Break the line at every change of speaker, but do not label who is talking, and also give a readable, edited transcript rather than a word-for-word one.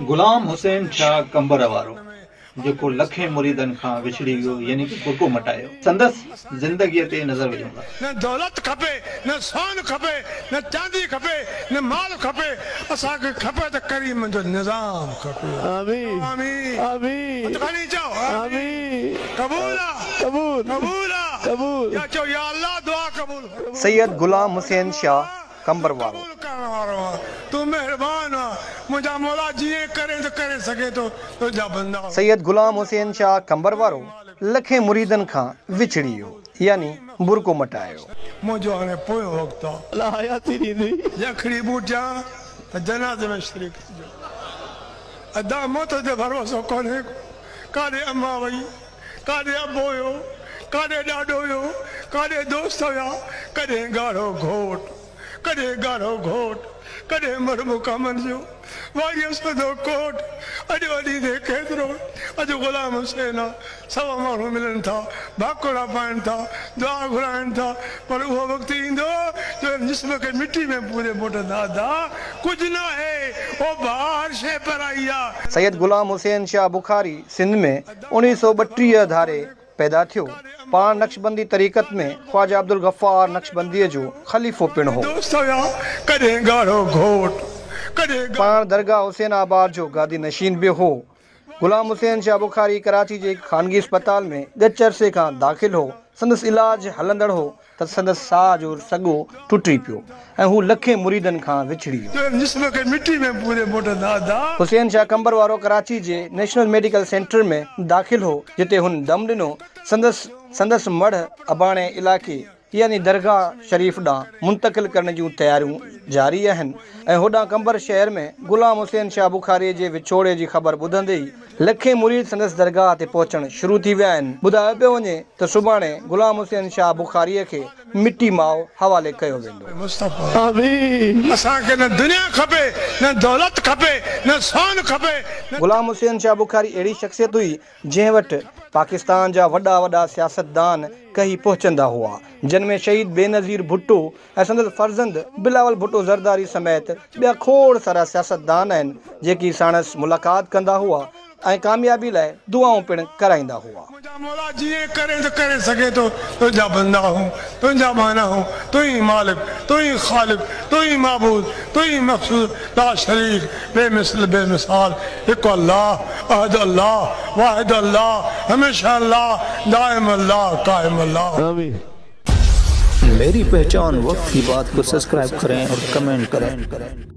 غلام حسين شاهه قمبر وارو جيڪو لکين مريدن کان وڇڙي ويو يعني ڪه برقعو مٽايو سندس زندگيء تي نظر وجهون ٿا.
نه دولت کپي نه سون کپي نه چاندي کپي نه مال کپي اسان کي کپي ته ڪريم جو نظام کپي.
آمين
آمين
آمين
هٿ کڻي چئو
آمين
قبول آ
قبول
قبول آ
قبول
يا چئو يا الله دعا قبول فرما.
سيد غلام حسين شاهه قمبر وارو.
قبول ڪرڻ وارو آن تون مهربان آن منهنجا مولا جيئن ڪرين ته ڪري سگهين ٿو تنهنجا بندا آهيون.
سيد غلام حسين شاهه قمبر وارو لکين مريدن کان وڇڙي ويو يعني برقعو مٽايو.
منهنجو هاڻي پويون وقت آ.
الله حياتي ڏيندي.
جي اکڙي ٻوٽيان ته جنازي ۾ شريڪ ٿجو. ادا موت تي ڀروسو ڪونهي ڪو. ڪاڏي امان وئي، ڪاڏي ابو ويو، ڪاڏي ڏاڏو ويو، ڪاڏي دوست ويا، ڪڏهن ڳاڙهو گهوٽ، ڪڏهن ڳاڙهو گهوٽ، ڪڏهن مڙهه مقامن جو، واريء سوڌو ڪوٽ، اڄ وڏيندي ڪيترو، اڄ غلام حسين آ، سوا ماڻهو ملن ٿا، ڀاڪوڙا پائن ٿا، دعا گهرائن ٿا، پر اهو وقت ايندو جو هن جسم کي مٽي ۾ پوري موٽندا، ادا ڪجهه ناهي، او ڀاء هر شيء پرائي آ.
سيد غلام حسين شاهه بخاري سنڌ ۾ 1932 ڌاري پيدا ٿيو. پاڻ نقشبندي طريقت ۾ خواجه عبدالغفار نقشبنديء جو خليفو پڻ هو.
دوست هيا ڪڏهن ڳاڙهو گهوٽ ڪڏهن.
پاڻ درگاهه حسين آباد جو گادي نشين به هو. غلام حسين شاهه بخاري ڪراچي جي هڪ خانگي اسپتال ۾ ڳچ عرصي کان داخل هو، سندس علاج هلندڙ هو ته سندس ساهه جو سڳو ٽٽي پيو ۽ هو لکين مريدن کان وڇڙي ويو. حسين شاهه قمبر وارو ڪراچي جي نيشنل ميڊيڪل سينٽر ۾ داخل هو، جتي هن دم ڏنو، سندس سندس مڙهه اباڻي علائقي يعني درگاهه شريف ڏانهن منتقل ڪرڻ جون تياريون جاري آهن ۽ هوڏانهن قمبر شهر ۾ غلام حسين شاهه بخاري جي وڇوڙي جي خبر ٻڌندي ئي لکين مريد سندس درگاهه تي پهچڻ شروع ٿي ويا آهن ٻڌايو پيو وڃي ته سڀاڻي غلام حسين شاهه بخاري کي مٽي ماء حوالي ڪيو ويندو.
مصطفيٰ
آمين.
اسان کي نه دنيا کپي نه دولت کپي نه سون کپي نه.
غلام حسين شاهه بخاري اهڙي شخصيت هئي جنهن وٽ پاڪستان جا وڏا وڏا سياستدان ڪهي پهچندا هئا، جن ۾ شهيد بينظير ڀٽو ۽ سندس فرزند بلاول ڀٽو زرداري سميت ٻيا کوڙ سارا سياستدان آهن، جيڪي ساڻس ملاقات ڪندا هئا ۽ ڪاميابي لاء دعائون پڻ ڪرائيندا هئا.
منهنجا مولا جيئن ڪرين ته ڪري سگهين ٿو، تنهنجا بندا آهون، تنهنجا ٻانها آهون، تون ئي مالڪ، تون ئي خالق، تون ئي معبود، تون ئي مقصود، لا شريڪ، بي مثل بي مثال، هڪ الله، احد الله، واحد الله، هميشه الله، دائم الله، قائم الله.
آمين.
ميري پهچان وقت ڪي بات ڪو سبسڪرائب ڪرين اور ڪمينٽ ڪرين.